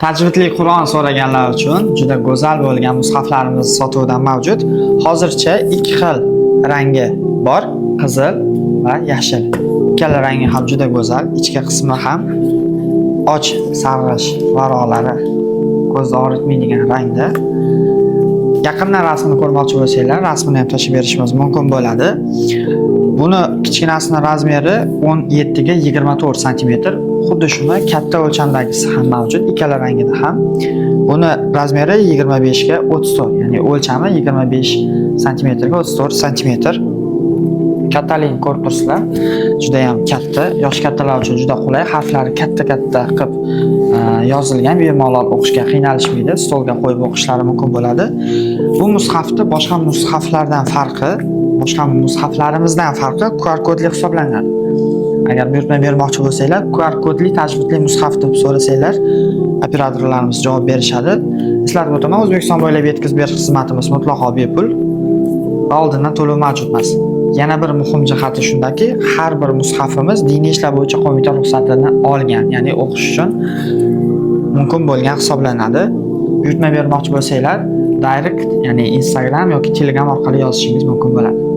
Tajvidli Qur'on so'raganlar uchun juda go'zal bo'lgan mushaflarimiz sotuvda mavjud. Hozircha ikki xil rangi bor: qizil va yashil. Ikkala rangi ham juda go'zal, ichki qismi ham och sarg'ish, varaqlari ko'zni og'ritmaydigan rangda. Yaqindan rasmini ko'rmoqchi bo'lsanglar, rasmini ham tashlab berishimiz mumkin bo'ladi. Buni kichkinasini размер i 17 ga 24 santimetr. Xuddi shuni katta o'lchamdagisi ham mavjud, ikkala rangida ham. Buni размер i 25 ga 34, ya'ni o'lchami 25 santimetrga 34 santimetr. Kattaligini ko'rib turibsizlar. Juda ham katta, yoshi kattalar uchun juda qulay. Harflari katta-katta qilib yozilgan, bemalol o'qishga qiynalishmaydi. Stolga qo'yib o'qishlari mumkin bo'ladi. Bu mushafni boshqa mushaflardan farqi, boshqa mushaflarimizdan farqi QR kodli hisoblanadi. Agar buyurtma bermoqchi bo'lsanglar, QR kodli tajvidli mushaf deb so'rasanglar, operatorlarimiz javob berishadi. Eslatib o'taman, O'zbekiston bo'ylab yetkazib berish xizmatimiz mutlaqo bepul va oldindan to'lov mavjud emas. Yana bir muhim jihati shundaki, har bir mushafimiz diniy ishlar bo'yicha qo'mita ruxsatini olgan, ya'ni o'qish uchun mumkin bo'lgan hisoblanadi. Buyurtma bermoqchi bo'lsanglar, direct, ya'ni Instagram yoki Telegram orqali yozishingiz mumkin bo'ladi.